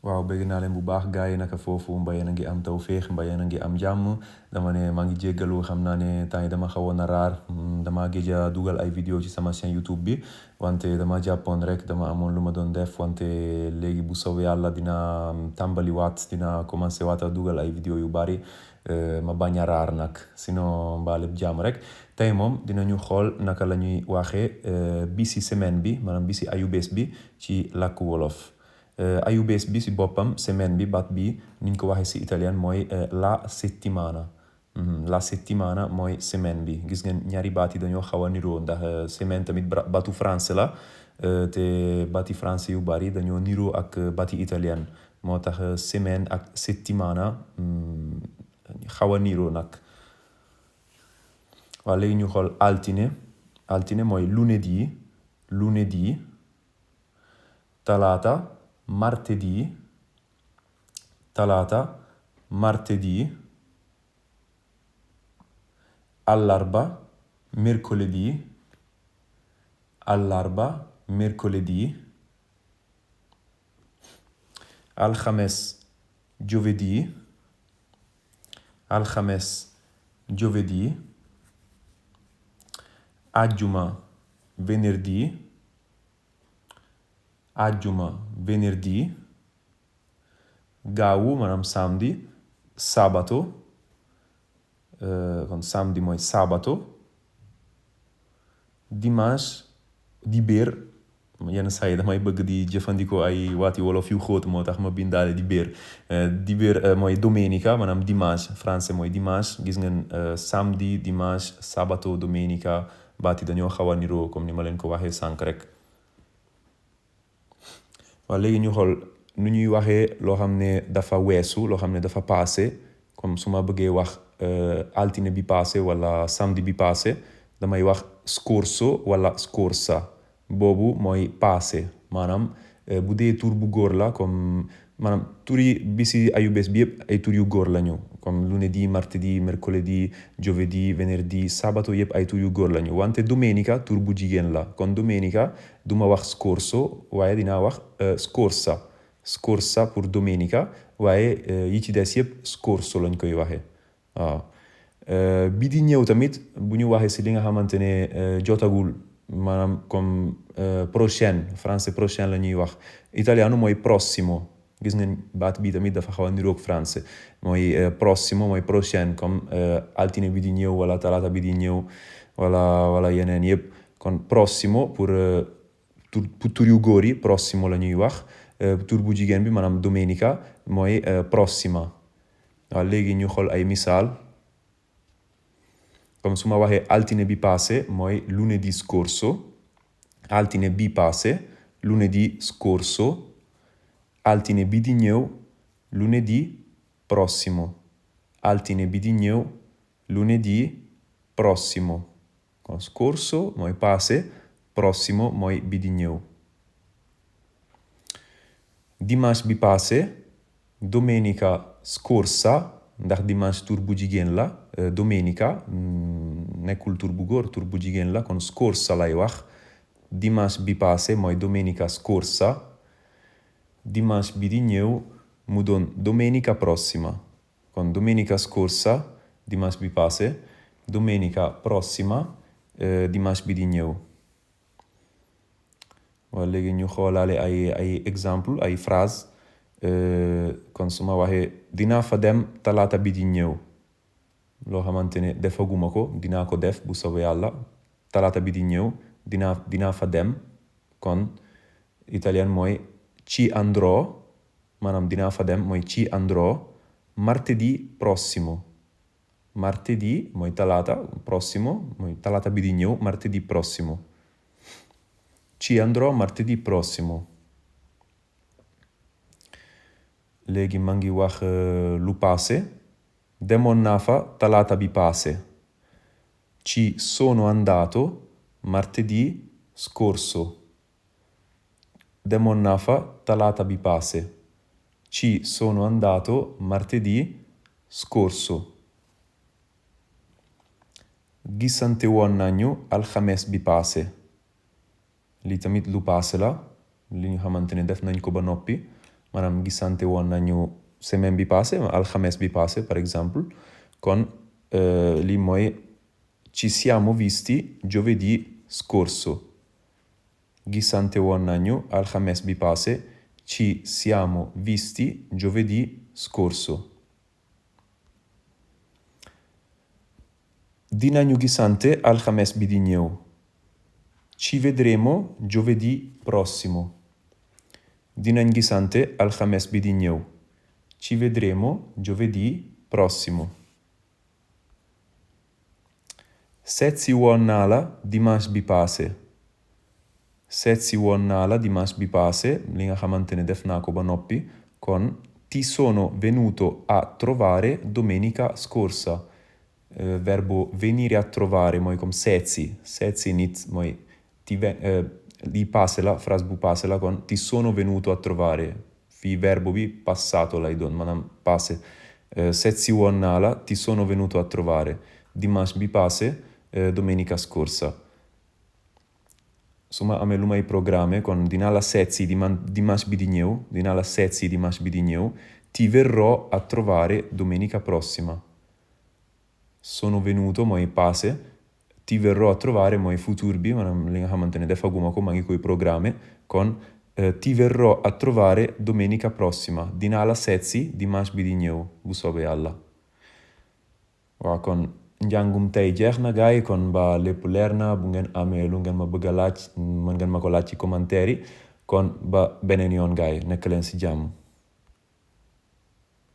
waaw bëgg naa leen bu baax gars yi naka foofu mbaa yéen a ngi am tawféex mbaa yéen a ngi am jàmm dama ne maa ngi jéggalu xam naa ne temps yi dama xawoon a raar dama géej a dugal ay vidéo ci sama chaîne YouTube bi wante dama jàppoon rek dama amoon lu ma doon def wante léegi bu soobee yàlla dina tàmbali waat dina commencé waat a dugal ay vidéo yu bari ma bañ a raar nag sinon mbaa lépp jàmm rek tey moom dinañu xool naka la ñuy waxee bisi semaine bi maanaam bisi ayubés bi ci làkku wolof ayubés bi si boppam semaine bi baat bi niñ ko waxee si italien mooy la settimana la settimana mooy semaine bi gis ngeen ñaari baat yi dañoo xaw a niroo ndax semaine tamit baatu français la te baati français yu bari dañoo niroo ak baati italien moo tax semaine ak settimana xaw a niroo nag waaw léegi ñu xool altine mooy lunedì talata martedì allarba mercoledì alxames giovedì ajjuma venerdì gaawu maanaam samedi sabato kon samedi mooy sabato dimanche dibéer yenn saa yi damay bëgg di jëfandikoo ay waati wolof yu xóot moo tax ma bindaale dibéer mooy domenica maanaam dimanche français mooy dimanche gis ngeen samedi dimanche sabato domenica baati dañoo xaw a niroo comme ni ma leen ko waxee sànq rek waaw léegi ñu xool nu ñuy waxee loo xam ne dafa weesu loo xam ne dafa passé comme su ma bëggee wax altine bi passé wala samedi bi passé damay wax scorso wala scorsa boobu mooy passé maanaam bu dee tur bu góor la comme maanaam turi bisi ayubés bi yëpp ay tur yu góor lañu comme lunedì martedì mercoledì giovedì venerdì sabato yëpp ay tur yu góor lañu wante domenica tur bu jigéen la kon domenica duma wax scorso waaye dinaa wax scorsa pour domenica waaye yi ci des yëpp scorso lañ koy waxee waaw bi di ñëw tamit bu ñu waxee si li nga xamante ne jotagul maanaam comme prochaine français prochaine la ñuy wax italiano mooy prossimo gis ngeen baat bi tamit dafa xaw a niroog français mooy prossimo mooy prochaine comme altine bi di ñëw wala talata bi di ñëw wala yeneen yëpp kon prossimo pour tur yu góor yi prossimo la ñuy wax tur bu jigéen bi maanaam domenica mooy prossima waaw léegi ñu xool ay misaal comme su ma waxee altine bi passé mooy lunedì scorso altine bi passé lunedì scorso altine bi di ñëw lunedì prossimo altine bi di ñëw lunedì prossimo kon scorso mooy passé prossimo mooy bi di ñëw dimanche bi passé domenica scorsa ndax dimanche tur bu jigéen la domenica nekkul tur bu góor tur bu jigéen la kon scorsa lay wax dimanche bi passé mooy domenica scorsa dimanche bi di ñëw mu doon domenica prossima kon domenica scorsa dimanche bi passé domenica prossima dimanche bi di ñëw waaw léegi ñu xoolaale ay exemple ay phrase kon su ma waxee dinaa fa dem talaata bi di ñëw loo xamante ne defaguma ko dinaa ko def bu soobee yàlla talaata bi di ñëw dinaa fa dem kon italien mooy ci andrò maanaam dinaa fa dem mooy ci andrò martedì prossimo martedì mooy talaata prossimo mooy talaata bi di ñëw martedì prossimo ci andrò martedì prossimo léegi maa ngi wax lu passé demoon naa fa talaata bi passé ci sono andato martedì scorso demoon naa fa talaata bi passé ci sono andato martedì scorso gisante woon nañu alxames bi passé li tamit lu passé la li nga xamante ne def nañ ko ba noppi maanaam gisante woon nañu semaine bi passé alxames bi passé par exemple kon lii mooy ci siamo visti giovedì scorso. Gisante woon nañu alxames bi passé. Ci siamo visti giovedì scorso. Dinañu gisante alxames bi di ñëw. Ci vedremo giovedì prossimo. Dinañ gisante alxames bi di ñëw. Ci vedremo giovedì prossimo. Seet si woon naa la dimanche bi passé. Seet si woon naa la dimanche bi passé, li nga xamante ne def naa ko ba noppi, kon ti sono venuto a trovare domenica scorsa. Verbo venire a trovare mooy comme seet si nit mooy li passé la phrase bu passé la kon ti sono venuto a trovare. Fii verbo bi passato lay doon maanaam passé. Seet si woon naa la ti sono venuto a trovare. Dimanche bi passé, domenica scorsa. Su ma amee lu may programme kon dinaa la seet si dimanche bi di ñëw, dinaa la seet si dimanche bi di ñëw, ti verrò a trovare domenica prossima. Sono venuto mooy passé, ti verrò a trovare mooy futur bi maanaam li nga xamante ne defaguma ko maa ngi koy programme kon ti verrò a trovare domenica prossima. Dinaa la seet si dimanche bi di ñëw bu soobee yàlla. waaw kon njàngum tey jeex na gars yi kon ba lépp leer na bu ngeen amee lu ngeen ma bëgg a laaj mën ngeen ma ko laaj ci commentaire yi kon ba beneen yoon gars yi nekk leen si jàmm.